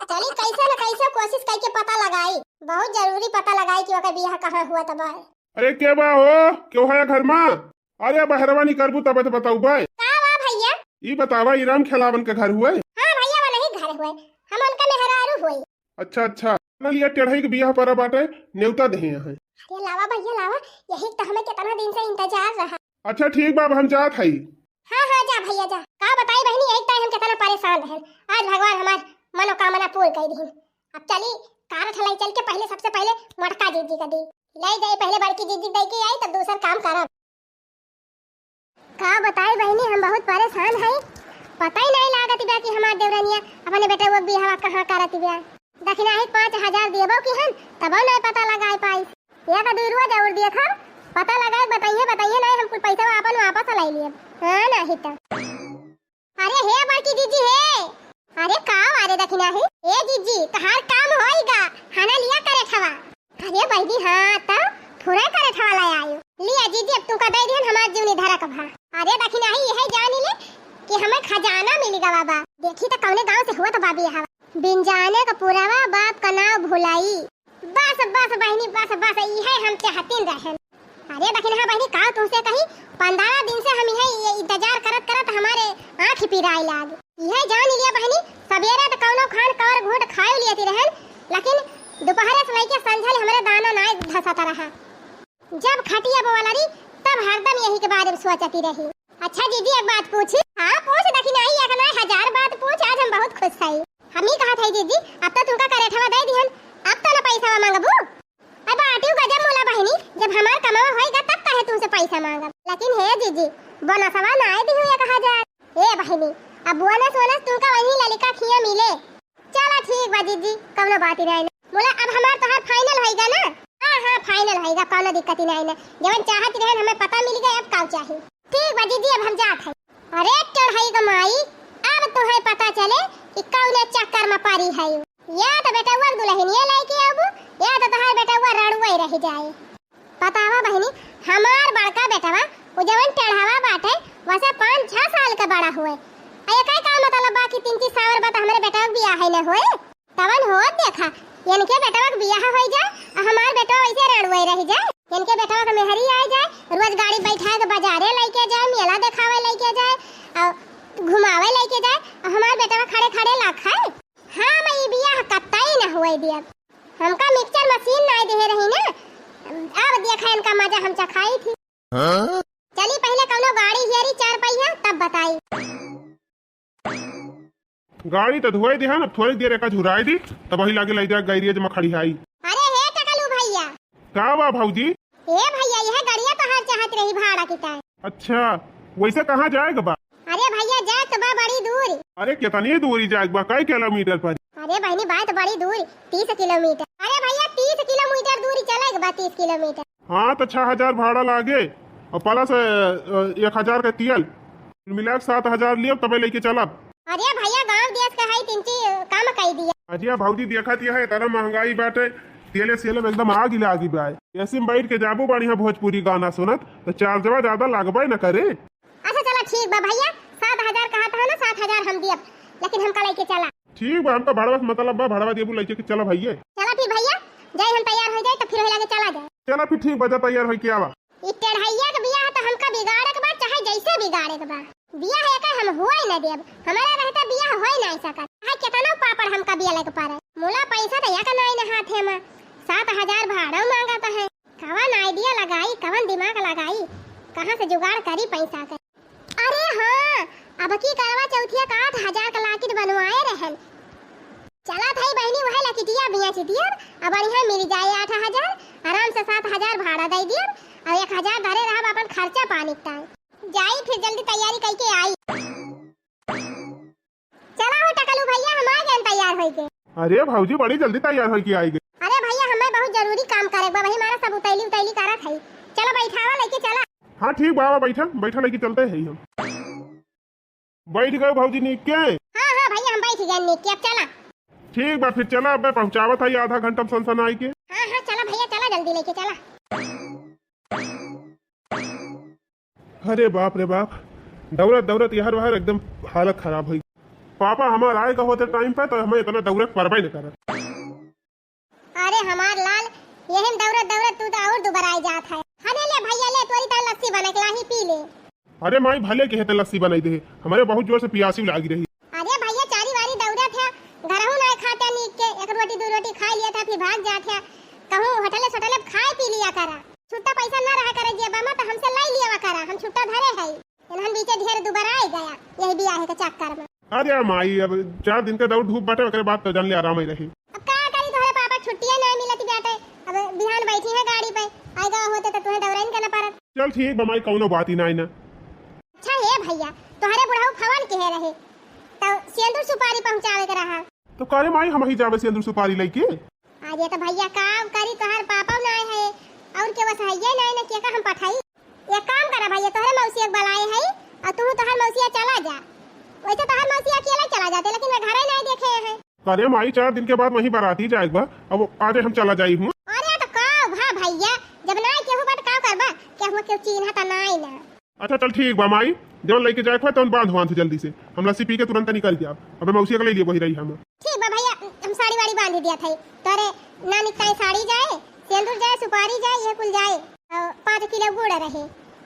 चली कैसे न कैसे कोशिश करके पता लगाई। बहुत जरूरी पता लगाई कि ओकर बियाह कहाँ हुआ तब है। अरे के बा हो, केहू है घर मा? अरे बहरवा निकरबू तब तो बताउबे। का बा भैया? ई बतावा, ई राम खेलावन के घर हुए? हाँ भैया, वो नहीं घर हुए, हम उनका मेहरारू हुए। अच्छा अच्छा, ना लिया टेढ़ई के बियाह परा बाटे, नेवता देहे हैं। अरे लावा भैया लावा, यही तो हमें कितना दिन से इंतजार रहा। अच्छा ठीक बा, अब हम जात हई। हाँ हाँ, जा भैया जा। का बताई बहिनी, एक तो हम कितना परेशान रहन, आज भगवान हमार मनोकामना पूर्ण कर दीन। अब चली, कार ठलाई चल के पहले, सबसे पहले मोटका जीजी का दी, ले जाई पहले बड़की जीजी दे के आई, तब दूसर काम करब। का बताई बहिनी, हम बहुत परेशान हई, पता ही नहीं लागत बा कि हमार देवरनिया अपने बेटे वो बियाह कहाँ करत बा। दखिनाही पाँच हजार देबो कि हन, तबो नहीं पता लगाए पाई। या तो दुई रोज और देखब, पता लगाए बताइए, बताइए नहीं, हम कुल पैसा अपन वापस लाई लिए। हाँ, नहीं तो। अरे हे बड़की जीजी हे, अरे का अरे दखिनाही? ए जीजी, तहार काम होइगा, खाना लिया करे ठवा। अरे बहिनी, हाँ, त थोड़ा करे ठवा लाई आयो। लिया जीजी, अब तुमका दे दिहन, हमार जीवनी धरक भा। अरे दखिनाही, यही जानी ले कि हमें खजाना मिल गवा बा। देखी त कौने गांव से हुआ तो बाबी हवा। बिन जाने का पुरावा बाप का नाव भुलाई। बस, बस बहिनी, बस, बस, इहे हम चाहतीन रहन। अरे दखिनहा बहिनी, का तुमसे कही, पन्द्रह दिन से हम इहे, ये इंतजार करत, करत हमारे आँख ही पिराए लाग। इहे जान लिया बहिनी, सबेरे तो कौनो खान कवर घूट खाए लियती रहन, लेकिन दोपहरे से लेके संझा ले हमरे दाना नाय धसत रहा। जब खटिया बोवल रही, तब हरदम यही के बारे में सोचती रही। अच्छा जीजी, एक बात पूछी? हाँ, पूछ दखिनाही, एक नाय हजार बात पूछ, आज हम बहुत खुश हई। हम ही कहत हई जीजी, अब तो तुमका करेठवा दे दिहन, अब तो न पैसा मांगबू। अब आटियो गजब मोला बहिनी, जब हमार कमावा होइगा तब काहे तुमसे पैसा मांगब। लेकिन हे जीजी, बोनसवा नाय दिहू एक हजार। ए बहिनी, अब बोनस वोनस तुमका वही ललिका खिया मिले। चला ठीक बा जीजी, कौनो बात ही नहीं। मोला अब हमार तोहार फाइनल होइगा ना? हाँ हाँ, फाइनल होइगा, कौनो दिक्कत ही नहीं ना। जवन चाहत रहन हमें पता मिल गए, अब काउ चाही। ठीक बा जीजी, अब हम जात हई। अरे टेढ़ई क माई, अब तोहे पता चले कि कौने चक्कर में परी है। या तो बेटउआ के दुल्हनिया लेके आबू, या तो तोहार बेटउआ रड़ुआ ही रह जाए। बतावा बहिनी, हमार बड़का बेटवा, वो जवन टेढ़वा बाटे, वसे पाँच छह साल के बड़ा हुए। आ एकर का मतलब बा कि तीन चीज सावर बा त हमरे बेटवा के बियाह है न होए? तवन होत देखा, इनके बेटवा के बियाह होई जाए, आ हमार बेटवा वैसे रड़ुए रह जाए। इनके बेटवा के मेहरी आए जाए, रोज गाड़ी बैठा के बाजारे लेके जाए, मेला देखावे लेके जाए, और घुमावे लेके जाए, और हमार बेटवा खड़े खड़े ला खाए। हाँ, मैं ई बियाह कतई न होए दियब। हमका मिक्सचर मशीन नाय देहे रही ना, अब देखा इनका मजा हम चखाई थी। हाँ? चली पहले कौनो गाड़ी हेरी चार पहिया, तब बताई। गाड़ी तो धोए दिहन, अब थोड़ी देर एका झुराए दी, तब वही लागे लई जा गैरेज में खड़ी हाई। अरे हे टकलू भैया। का बा भौजी? ए भैया, यह गड़िया तोहार चाहत रही भाड़ा की ताई। अच्छा, वैसे कहाँ जाए के बा? अरे भैया, जाए तो बा बड़ी दूर। अरे कितनी दूरी जाए के बा, कई किलोमीटर पर? अरे बहिनी, बात बड़ी दूर, तीस किलोमीटर। अरे भैया, तीस किलोमीटर दूरी चले के बा, तीस किलोमीटर। हाँ, तो छह हजार भाड़ा लागे और प्लस, अ, एक हजार के तेल, मिला के सात हजार लियो, तबे लेके चलब। अरे भैया, गांव देश के हई, तिनची कम कई दिया। अजिया भौजी, देखत यह इतना महंगाई बाटे, तेले सेले में एकदम आग ही लागी बा। एसी में बैठ के जाबू बढ़िया भोजपुरी गाना सुनत, तो चार्जवा ज्यादा लागबे न करे। अच्छा चला ठीक बा भैया, सात हजार कहत है ना, सात हजार हम दियब, लेकिन हमका लेके चला। ठीक बा, हमका भाड़वा से मतलब बा, भाड़वा देबू, लेके के चला भैया। चला फिर भैया, जाए हम तैयार हो जाए तो फिर वही लागे चला जाए। चला फिर ठीक बा, जा तैयार होई के आवा। ई टेढ़ैया के बियाह तो हमका बिगाड़े के बा, चाहे जैसे बिगाड़े के बा। बियाह एकर हम होए न देब, हमारा रहता बियाह होए ना सकत। चाहे केतनो पापड़ हमका बिया लेके पड़े, मुला पैसा तो एक नाई न हाथे में, सात हजार भाड़ा मांगत है। कवन idea लगाई, कवन दिमाग लगाई, कहाँ से जुगाड़ करी पैसा के? अरे हाँ, अब की करवा चौथिया का आठ हजार का लाकिट बनवाए रहन। चला थाई बहिनी, वह लकिटिया बिया चितियर, अब बढ़िया मिल जाए आठ हजार, आराम से सात हजार भाड़ा दे दियर, और एक हजार धरे रहब अपन खर्चा पानी का। जाई फिर जल्दी तैयारी करके आई। चला हो टकलू भैया, हम आ गए तैयार होई के। अरे भौजी, बड़ी जल्दी तैयार होई के आई गई। अरे भैया, हमें बहुत जरूरी काम करे बा, वही हमारा सब उतैली उतैली करत है। चला बैठावा लेके चला। हाँ ठीक बाबा, बैठा बैठा लेके चलते हैं हम। बैठ गए भौजी नीक के? हाँ हाँ भैया, हम बैठ गए नीक के, अब चला। ठीक बा फिर चला, अब मैं पहुँचावत है आधा घंटा में सनसनाई के। हाँ हाँ चला भैया, चला जल्दी लेके चला। अरे बाप रे बाप, दौड़त दौड़त यहर वहर एकदम हालत खराब होई। पापा हमार आए का होते टाइम पे तो हमें इतना दौड़क परबे न करत। अरे हमार लाल, यही में दौड़त दौड़त तू तो और दुबराई जात है। हने ले भैया, ले तोरी तार लस्सी बना के लाही, पी ले। अरे माई, भले के हेते लस्सी बनाई दे, हमरे बहुत जोर से पियासी लागी रही। अरे भैया, चारी वारी दौड़त है, घरहू ना खाते नीक के, एक रोटी दो रोटी खाई लिया था, फिर भाग जात है। कहूँ होटले सोटले खाए पी लिया करा, छुट्टा पैसा ना रहा करे जेबा में तो हमसे लाई लिया करा, हम छुट्टा धरे है। इन्हन बीचे ढेर दुबराई गया यही बियाह के चक्कर में। अरे माई, अब चार दिन के दौड़ धूप बाटे, ओकरे बाद तो जान ले आराम ही रही। अब का करी, तोहरे पापा छुट्टिए ना मिलत बाटे। अब बिहान बैठी है गाड़ी पे, आए गवा होते तो तुहे दौड़ाइन के ना परत। चल ठीक बा माई, कौनो बात ही ना, ना। अच्छा हे भैया, तोहरे बुढ़ऊ फवन के है रहे, तो सेंदूर सुपारी पहुँचावे के रहा। तो कारे माई, हम ही जावे सेंदूर सुपारी लेके? अरे तो भैया, का करी, तोहार पापा ना आए है, और के बस हइये ना, ना के का हम पठाई। एक काम करा भैया, तोहरे मौसी एक बुलाए है, और तू तोहर मौसिया चला जा। वैसे तोहर मौसी अकेले चला जाते, लेकिन मैं घरे नहीं देखे हैं। अरे माई, चार दिन के बाद वहीं बाराती जाए बा, अब आज हम चला जाई हूँ। अरे तो का भा भैया, जब ना केहू बट का करबा, केहू केहू चीन्हा त नाई ना। अच्छा चल ठीक बा माई, जौन लेके जाए के बा तौन बांध वांध जल्दी से, हम लस्सी पी के तुरंत निकल जाब। अबे मौसी के ले लिए वही रही हम। ठीक बा भैया, हम साड़ी वाड़ी बांध दिया था, तोरे नानी ताई साड़ी जाए, सेंदूर जाए, सुपारी जाए, ये कुल जाए, और पाँच किलो गुड़ रहे,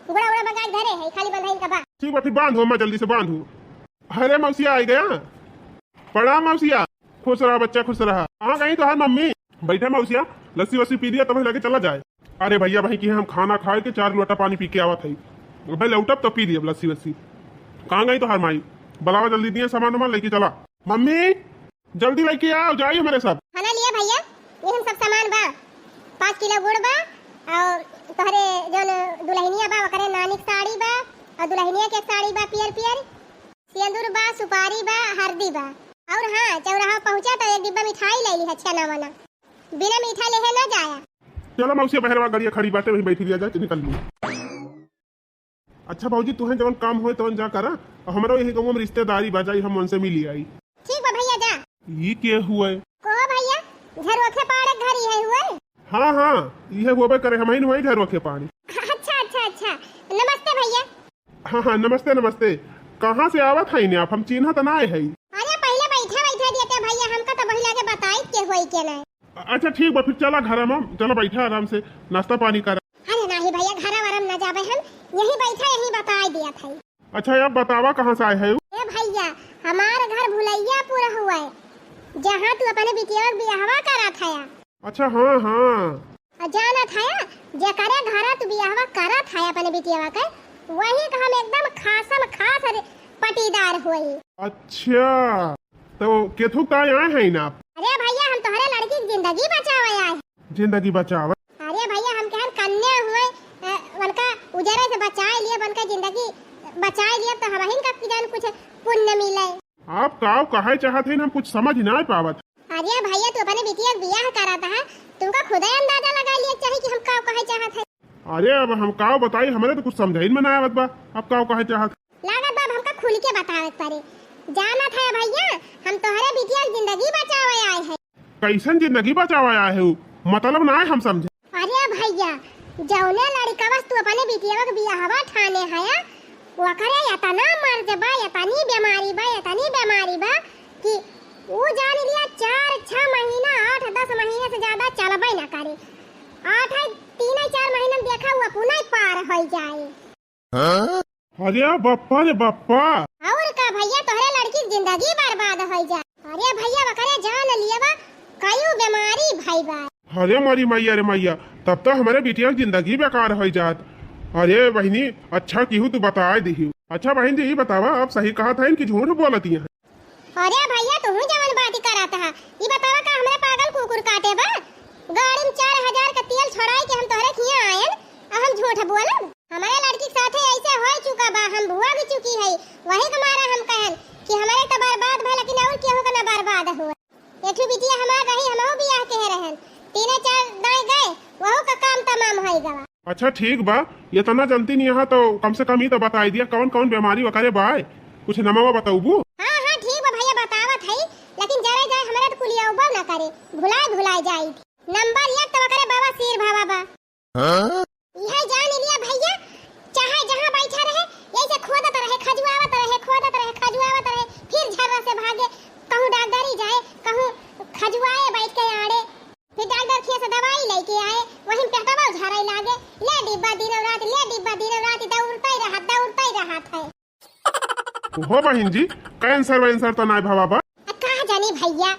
गुड़ा उड़ा मंगा के धरे है, खाली बंधाइन का बा। ठीक बा, फिर बांधो अम्मा, जल्दी से बांधो। अरे मौसिया आ गया, प्रणाम मौसिया। खुश रहा बच्चा, खुश रहा। कहाँ गई तोहार मम्मी? बैठे मौसिया, लस्सी वस्सी पी लिया तब लगे चला जाए। अरे भैया, भाई की हम खाना खाए के चार लोटा पानी पी के आवत है, भाई लौटब तो पी लियब लस्सी वस्सी। कहाँ गई तोहार माई? बुलावा जल्दी दिए सामान वामान लेके चला। मम्मी जल्दी लेके आओ, जाइए मेरे साथ। खाना लिया भैया, ये हम सब सामान बा, पाँच किलो गुड़ बा, और तोहरे जौन दुल्हनिया बा ओकरे नानी के साड़ी बा, और दुल्हनिया के एक साड़ी बा पियर पियर, सेंदूर बा, सुपारी बा, हरदी बा। और हाँ, चौराहा पहुँचा तो एक डिब्बा मिठाई ले ली है, छेना वना। बिना मीठा लेहे ना जाया। चलो मौसी, बहरवा गड़िया खड़ी बाटे, वहीं बैठी लिया जाए, निकल ली। अच्छा भौजी, तुहें जवन काम होए तवन जा करा, और हमरो यही गाँव में रिश्तेदारी बा, जाई हम उनसे मिली आई। ठीक बा भैया, जा। ई के हुए? को भैया, झरोखे पाड़े घर इहे हुए? हाँ हाँ, इहे हुए करे, हम ही हुए झरोखे पाड़े। अच्छा अच्छा अच्छा, नमस्ते भैया। हाँ हाँ, नमस्ते नमस्ते। कहाँ से आवत है ने आप? हम चिन्हत ना है। अरे पहले बैठा बैठा देते भैया, हमका तो वही लगे बताई के होई के नहीं। अच्छा ठीक बा, फिर चला घर में, चला बैठा आराम से, नाश्ता पानी करा। अरे नहीं भैया, घर वरम ना जाबे हम, यही बैठा यही बताई दिया था। अच्छा अब बतावा कहाँ से आए है? ए भैया, हमार घर भुलैयापुर हुए, जहाँ तू अपने बिटिया के बियाहवा करा था। अच्छा हाँ हाँ। आ जाना था, जेकरे घरा तू बियाहवा करत है अपने बिटिया के, वही का हम एकदम खासम खास रे-, पटीदार होई। अच्छा, तो केथुक ताई आए हैं ना आप? अरे भैया, हम तोहरे लड़की की जिंदगी बचावे आए हैं। जिंदगी बचावे? अरे भैया, हम कहन कन्या हुए, अ, उनका उजरे से बचाए लिए, उनका जिंदगी बचाए लिए, तो हमहिन का किजान कुछ पुण्य मिले। आप काव कहे चाहत हैं, हम कुछ समझ ना पावत। अरे भैया, तू अपने बिटिया के बियाह कराता है, तुमका खुदे अंदाजा लगा लिया चाहिए कि हम काव कहे चाहत है। अरे अब हम काव बताई, हमरे तो कुछ समझाइन में ना आवत बा, अब काव कहे चाहत। लागत बा अब हमका खुल के बतावे के पड़े। जानत है भैया, हम तोहरे बिटिया के जिंदगी बचावे आए हैं। कैसन जिंदगी बचावे आए हो, मतलब ना है हम समझे। अरे भैया, जौने लड़कवा से तू अपने बिटिया के बियाहवा ठाने हया, ओकरे एतना मर्ज बा, एतनी बीमारी बा, एतनी बीमारी बा कि ऊ जान लिया चार छह महीना, आठ दस महीने से ज्यादा चलबे ना करे। आठ है, तीन है, चार महीना में देखा ऊ अपना ही पार हो जाए। अरे बप्पा रे बप्पा। और का भैया, तोहरे लड़की की जिंदगी बर्बाद हो जा। अरे भैया, ओकरे जान लियवा कयू बीमारी भई बा। अरे मोरी मैया रे मैया, तब तो हमरे बिटिया की जिंदगी बेकार हो जात। अरे बहिनी, अच्छा किहू तू बताए दिहू। अच्छा बहिन जी, ई बतावा, आप सही कहत हैं कि झूठ बोलत हैं? अरे भैया, तुहू जवन बात करत हा, ई बतावा का हमरे पागल कुकुर काटे बा? गाड़ी में चार हजार का तेल छोड़ाई के हम तोहरे खिया आयन, आ हम झूठ बोलब? हमरे लड़की के साथे ऐसे हो चुका बा, हम भुआ भी चुकी है, वही के मारे हम कहन कि हमरे तो बर्बाद भय, लेकिन और केहू के ना बर्बाद हुआ। एठू बिटिया हमार रही, हमहू बियाह के रहन, तीने चार दाई गए, वहू का काम तमाम होई गवा। अच्छा ठीक बा, इतना जनती नहीं यहाँ तो कम से कम ई तो बताई दिया कौन कौन बीमारी वगैरह बा, कुछ नमवा बतौबू? हाँ हाँ ठीक बा भैया, बतावत है, लेकिन जरे जाए हमरा तो कुलियौबो ना करे, भुलाए भुलाए जाई। नंबर एक तो ओकरे बवासीर भवा बा। हाँ? यह जान लिया भैया, चाहे जहाँ बैठा रहे, यही से खोदत रहे, खजुआवत रहे, खोदत रहे, खजुआवत रहे, फिर झर्रा से भागे, कहूँ डॉक्टरी जाए, कहूँ खजुआए बैठ के आड़े। फिर डाल हो बहिन जी, कैंसर वैंसर तो नाय भवा बा? आ, का जानी भइया,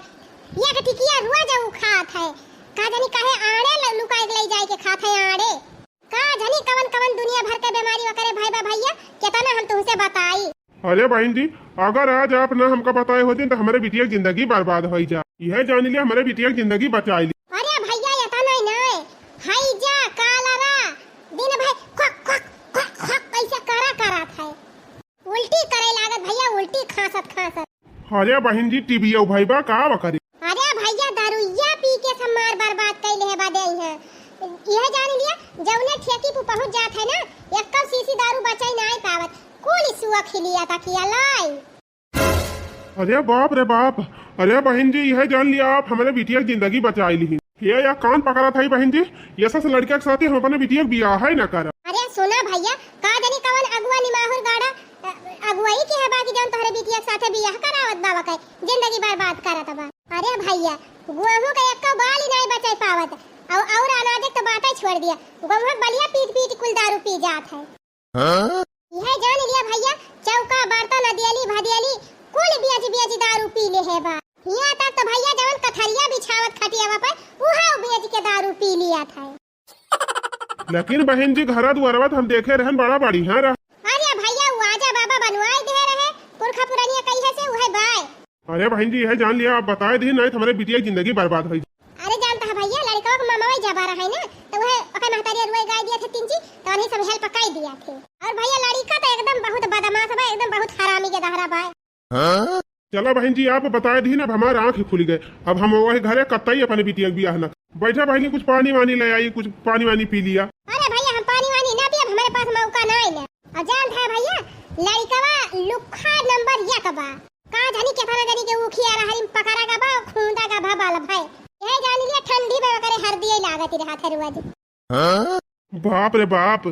एक टिकिया रोज उ खात है, का जानी काहे आड़े ल-, लुकाइ के लइ जाइ के खात है आड़े। का जानी कवन कवन दुनिया भर के बेमारी ओकरे भइ बा भइया, केतना हम तुहसे बताई। अरे बहिन जी, अगर आज आप ना हमका बताए होतिन त हमरे बिटिया के जिंदगी बर्बाद होइ जा। यह जान लिया, हमरे बिटिया के जिंदगी बचाइ ली। अरे भइया, एतना ही नाय, हैजा, कालरा, दिन भर क्वक, क्वक, क्वक, क्वक कइसे करा करत है। उल्टी करे लागत भइया, उल्टी खांसत खांसत। अरे बहिन जी, टीबीओ भइ बा का बा करे? अरे भइया, दारुइया पी के सब मार बर्बाद कइ लेहे बा देइ है। यह जान लिया, जउने ठेकी पे पहुंच जात है ना, एक्को शीशी दारू बचाइ नाय पावत, कुल सुआ खिलिया तकिया लाई। अरे बाप रे बाप, अरे बहिन जी, यह जान लिया आप हमरे बिटिया के जिंदगी बचाइ लिही। ये या कान पकड़त है बहिन जी, ये सब लड़का के साथे हम अपने बिटिया के बियाह है न करब। अरे सुना भइया, का जानी कवन अगुआ निमाहुर गाड़ा, अ, अगुआई के है बा कि जौन तोहरे बिटिया के साथे बियाह करावत बा, ओके जिंदगी बर्बाद करत बा। अरे भइया, गेहूं के एक्को बाली नाय बचाइ पावत, अउ, अउर अनाज के तो बाटे छोड़ दिया, गेहूं के बलिया पीट पीट कुल दारू पी जात है। हाँ? यह जान लिया भइया, चौका, बर्तन, अदियली, भदियली, कुल बियज बियज दारू पी लेहे बा। हियां तक तो भइया जवन कथरिया बिछावत खटियावा पर, उहा बियज के दारू पी लिया था। लेकिन बहिन जी, घरा दुआरवा तो हम देखे रहन, बड़ा बढ़िया रहा। अरे भइया, उ आजा बाबा बनवाइ देहे रहे, पुरखा पुरनिया कहिए से उहे बाय। अरे बहिन जी, यह जान लिया, आप बताइ दी, नाहीं तो हमरे बिटिया की जिंदगी बर्बाद होइ। अरे जानत है भइया, लड़कवा के ममवा जबा रहा है ना, तो वह ओकर महतारी रुआई गाय दिया थे तीन जी, तो उन्हीं सब हेल्प कइ दिया थे। अउर भइया, लड़का तो एकदम बहुत बदमाश बा, एकदम बहुत हरामी के दहरा बा। हाँ? चला बहिन जी, आप बताइ दी ना, अब हमार आँख खुलि गए। अब हम वही घरे कतई अपने बिटिया के बियाह न। बैठा बहिनी, कुछ पानी वानी लइ आई, कुछ पानी वानी पी लिया। अरे भइया, हम पानी वानी ना पियब, हमरे पास मौका नाहीं ना। अउर जानत है भइया, लड़कवा लुक्खा नंबर एक बा। का जानी केतना जनी के उखिया रहरी में पकड़ा गवा बा, खूंदा गवा बा बाल भाई। यह जान लिया ठंडी में ओकरे हरदिये लागत रहत है रोज। हाँ? बाप रे बाप,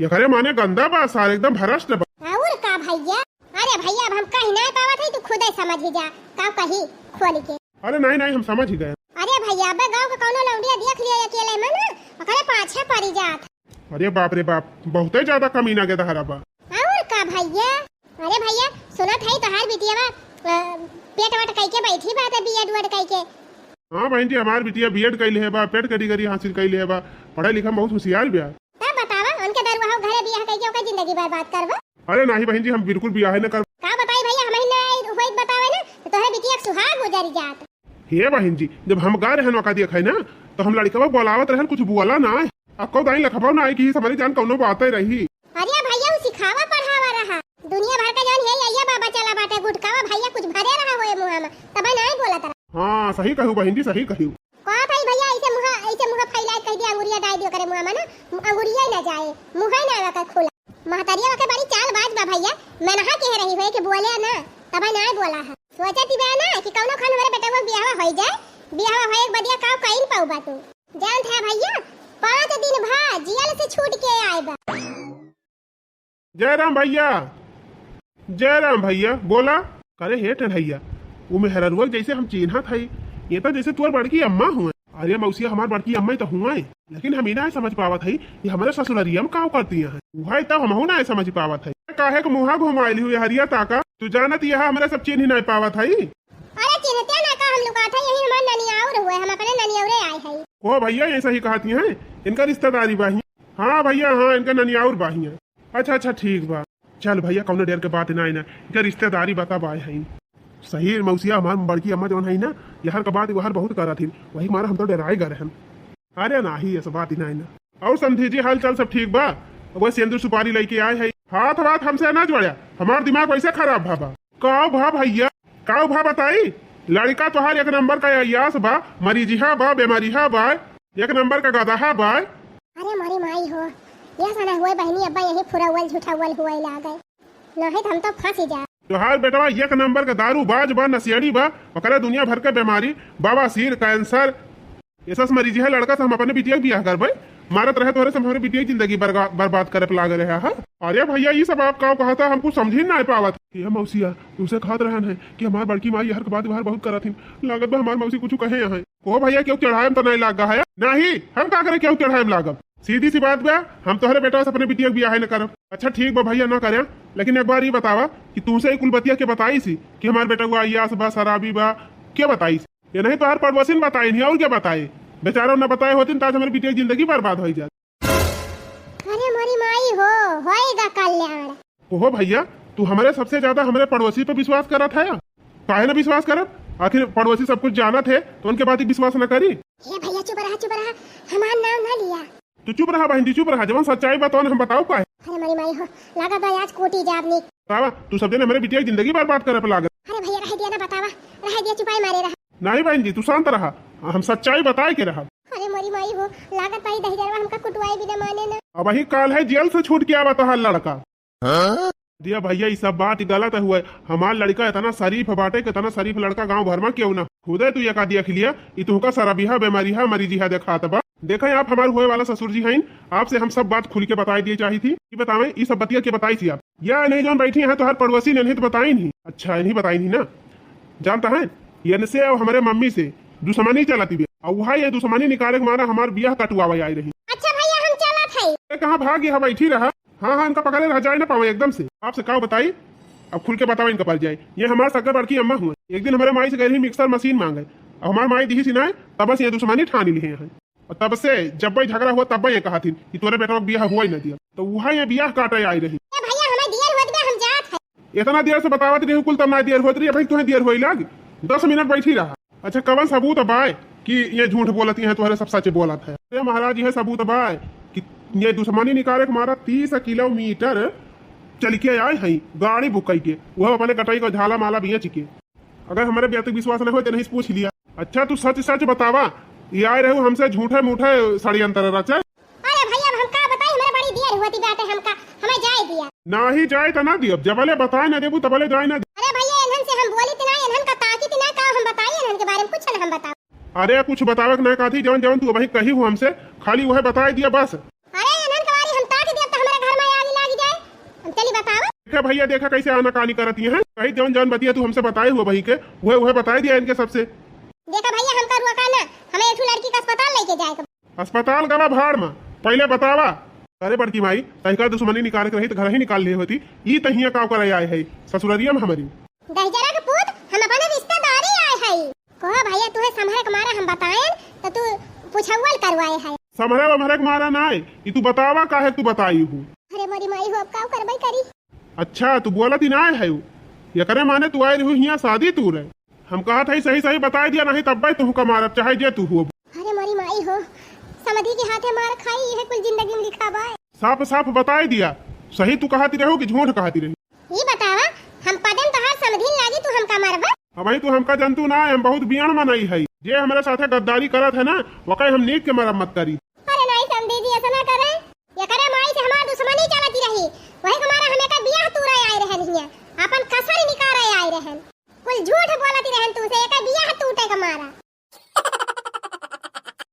एकरे माने गंदा बा सार, एकदम भ्रष्ट बा। अउर का भइया? अरे भइया, अब हम कहि नाहीं पावत है, तू खुदे समझि जा, का कही खोलि के। अरे नाहीं नाहीं, हम समझि गए। अरे भइया, अबे गाँव के कउनो लौंडिया देख लिया अकेले में ना, ओकरे पाछे परि जात। अरे बाप रे बाप, बहुते ज्यादा कमीना के दहरा बा। अउर का भइया? अरे भइया, सुनत है तोहार बिटिया बा, अ, पेट वट कइके बैठी बा, त बीएड वड कइके। हाँ बहिन जी, हमार बिटिया बीएड कइ लेहे बा, पेट करी करी हासिल कइ लेहे बा, पढ़ाई लिखा में बहुत होशियार बिया। तब बतावा, उनके दरुआ हो घरे बियाह कइके ओकर जिंदगी बर्बाद करबा? अरे नाहीं बहिन जी, हम बिल्कुल बियाह न करब। का बताई भइया, हमही ना होइत बतावे ना, तो तोहरे बिटिया के सुहाग गुजरि जात। हे बहिन जी, जब हम गए रहन ओका देखे ना, तो हम लड़कवा बोलावत रहन, कुछ बोला ना। अक्को दाई लखबो ना आई कि हमरी जान कउनो बाते रही। अरे भइया, उ सिखावा पढ़ावा रहा। दुनिया भर का जौन है, ये बाबा चला बाटे गुटकावा भइया, कुछ भरे रहा होए मुँहा में, तबे नाहीं बोलत रहा। हाँ, सही कहू बहिन जी, सही कहू। का भाई भइया, अइसे मुँहा, अइसे मुँहा फैलाए कहि दिया, अंगुरिया डाइ दियो करे मुँहा में ना, अंगुरिया न जाए, मुँह ही ना आवे कर खुला। महतरिया के बड़ी चालबाज बा भइया, मनहा कहे रही होए कि बोले ना, तबे नाहीं बोला है। सोचत ही बा ना कि कउनो खान हमरे बेटवा बियाहवा होइ जाए, बियाहवा होए के बदिया काव कइन पाउबा तू। जानत है भइया, पाँच दिन भा जेल से छूट के आए बा। जय राम भइया, जय राम भइया, बोला। करे हे ठेठैया, उ मेहररुआ जइसे हम चीन्हत हई, ये तो जइसे तोर बड़की अम्मा हुए। अरे मौसिया, हमार बड़की अम्मा ही तो हुए, लेकिन हम ई नाहीं समझ पावत हई कि हमरे ससुररिया में काव करती हैं। उहे तो हमहू नाहीं समझ पावत हई। काहे के मुँहा घुमाइली हुई हरिया ताका, तू जानत यह हमरे सब चीन्ह नाहीं पावत हई। अरे चिन्हते ना का हम लुकात है, यही हमार ननियाउर हुए, हम अपने ननियाउरे आए हई। ओ भइया, ये सही कहती हैं, इनका रिश्तेदारी बाही। हाँ भइया, हाँ, इनका ननियाउर बाही है। अच्छा, अच्छा, ठीक बा। चल भइया, कउनो डेर के बात नाहीं ना, इनका रिश्तेदारी बता बाय हई। सही मौसिया, हमार बड़की अम्मा जौन हई ना, यहर का बात वहर बहुत करत हिन, वही मारा हम तो डेराए गए रहन। अरे नाहीं, ऐसा बात ही नाहीं ना। अउर समधी जी, हाल चाल सब ठीक बा? वह सेंदूर सुपारी लइके आए हई। हाथ वाथ हमसे ना जोड़्या, हमार दिमाग वइसे खराब भा बा। काव भा भइया, काव भा बताई? लड़िका तोहार एक नंबर का अय्यास बा, मरीजिहा बा, बेमारिहा बा, एक नंबर का गदहा बा। अरे मोरी माई हो, यह सना हुए बहिनी अब्बा यही फुरौल झुठौल हुए लागे, नाहीं त हम तो फंसी जा। तोहार बेटवा एक नंबर का दारू बाज बा, नशेड़ी बा, ओकरे दुनिया भर के बेमारी, बवासीर, कैंसर, एसस मरीजिहा लड़िका से हम अपने बिटिया के बियाह करबे। मारत रहे तोहरे से हमरे बिटिया की जिंदगी बर्गा-, बर्बाद करे पे लागे रहे हा। अरे भइया, ई सब आप का कहता, हम कुछ समझी नाहीं पावत। ये मौसिया, तुमसे कहत रहन है कि हमार बड़की माई यहर के बात वहर बहुत करत हिन। लागत बा हमार मौसी कुछ कहे यहाँ। ओ भइया, केहू चढ़ाए में तो नाहीं लागा है? नाहीं, हम का करे केहू चढ़ाए में लागब? सीधी सी बात बा, हम तोहरे बेटवा से अपने बिटिया के बियाह न करब। अच्छा ठीक बा भैया, ना करे, लेकिन एक बार ई बतावा कि तुमसे ई कुल बतिया के बताइस कि हमार बेटवा अय्यास बा, शराबी बा, के बताइस? ये नहीं तोहार पड़ोसिन बताइन ही, और के बताए? बेचारा न बताए होतिन त आज हमरे बिटिया के जिंदगी बर्बाद होइ जात। अरे मोरी माई हो, होएगा कल्याण। ओहो भैया, तू हमरे सबसे ज्यादा हमरे पड़ोसी पे विश्वास करत है, काहे ना विश्वास करब? आखिर पड़ोसी सब कुछ जानत है, तो उनके बात ही विश्वास न करी। हे भैया चुप रहा, चुप रहा, हमार नाम ना लिया। तू चुप रहा बहन जी, चुप रहा, जवन सच्चाई बा तवन हम बताओ काहे। अरे मोरी माई हो, लागत बा आज कूटी जाब नी। बतावा, तू सब जने हमरे बिटिया के जिंदगी बर्बाद करे पे लागत। अरे भैया रह दिया ना, बतावा, रह दिया, चुपाई मारे रहा। नहीं बहन जी, तू शांत रहा, हम सच्चाई बताए के रहा। अरे मोरी माई हो, लागत बा ई दहिजरवा हमका कुटवाई बिना माने ना। अबही काल्हे जेल से छूट के आवा तोहार लड़का। दिया भैया, ई सब बात गलत हुए। हमार लड़का इतना शरीफ बाटे, कितना शरीफ लड़का गांव भर में केहू ना। खुदे तू एका देख लिया, ई तुहका शराबिहा, बेमारिहा, मरीजिहा देखात बा। देखे आप हमार हुए वाला ससुर जी हईन, आपसे हम सब बात खुल के बताई दिए चाही थी। ई बतावे, ई सब बतिया के बताई थी आप? या नहीं जौन बैठी हैं तोहार पड़ोसी ने नहीं तो बताई नहीं। अच्छा, नहीं बताई नहीं ना। जानता है, इनसे और हमरे मम्मी से दुश्मनी चलती बे। और वहाँ ये दुश्मनी निकाले के मारा हमार बियाह कटवावे आई रही। अच्छा भैया, हम चलत हई। ए, कहाँ भागी है, बैठी रहा। हाँ, हाँ, इनका पकड़े रहा, जाए ना पावे एकदम से। आपसे का बताई, अब खुल के बतावे इनका पर जाए। ये हमार सगे बड़की अम्मा हुए। एक दिन हमारे माई से गए रही मिक्सर मशीन मांगे, अब हमार माई दिही सी ना, तब से ये दुश्मनी ठानी ली है। और तब से जब भी झगड़ा हुआ, तब भी ये कहा थी कि तोरे बेटवा के बियाह हुआ ही ना दिया, तो वहाँ ये बियाह काटे आई रही। ए भैया, हमें देर होत बा, हम जात है। इतना देर से बतावत रही कुल, तब ना देर होत रही, अभी तुम्हें देर होई लाग। दस मिनट बैठी रहा। अच्छा, कवन सबूत बाय कि ये झूठ बोलती हैं, तुम्हारे सब सच बोलत है? अरे महाराज, ये सबूत बाय कि ये दुश्मनी निकाले के मारा तीस किलोमीटर चल के आए हैं गाड़ी बुक करके, वह अपने कटाई का झाला माला बेच के। अगर हमारे बेटी विश्वास न हो तो नहीं पूछ लिया। अच्छा, तू सच सच बतावा, ये आए रहे हमसे झूठे मूठे षड्यंत्र रचे? अरे भैया, अब हम का बताई, हमारे बड़ी देर होती बाटे, हमका, हमें जाए दिया। नाही जाए तो ना दियब, जबले बताए ना देबू तबले जाए ना। अरे भैया, इन्हन से हम बोली ती ना, इन्हन का ताकी ती ना, का हम बताई इन्हन के बारे में, कुछ ना हम बताओ। अरे कुछ बतावे के ना कहती, जवन जवन तू अबही कही हो हमसे, खाली वह बताए दिया बस। अरे इन्हन के बारे हम ताकी दिया तो हमारे घर में आग लाग जाए, हम चली बताओ। देखा भैया, देखा कैसे आनाकानी करती हैं, कही जवन जवन बतिया तू हमसे बताए हो बही के, वह वह बताए दिया इनके सबसे। देखा भैया, हमका रुआ का ना, हमें एक ठो लड़की का अस्पताल लेके जाए के। अस्पताल गवा भाड़ में, पहले बतावा। अरे बड़की माई, तहिका दुश्मनी निकाले के रही तो घर ही निकाल लिए होती। ई तहिया का करे आए है ससुररिया में हमारी। दहिजरा के पूत, हम अपने रिश्तेदारी आए है। कहो भैया, तुहे संभरे के मारा हम बताएन तो तू पुछौल करवाए है। संभरे वमहरे के मारा ना है, ई तू बतावा काहे तू बताई हूँ। अरे मोरी माई हो, अब का करबई करी। अच्छा, तू बोलत ही ना है, एकरे माने तू आए रहू हियाँ शादी तू रहे। हम कहत हई सही सही बताए दिया, नहीं तब्बे तुहका मारब, चाहे जे तू हो। अरे मोरी माई हो, समधी के हाथे मार खाई, यह कुल जिंदगी में लिखा बा। साफ साफ बताए दिया, सही तू कहती रहू कि झूठ कहती रही? ई बतावा, हम पदन तोहार समधिन लागी, तू हमका मारबा? अबही तू हमका जनतू ना, हम बहुत बियान मनई हई। जे हमरे साथे गद्दारी करत है ना, वके हम नीक के मरम्मत करी। अरे नहीं समधी जी, ऐसा ना करे। एकरे माई से हमार दुश्मनी चला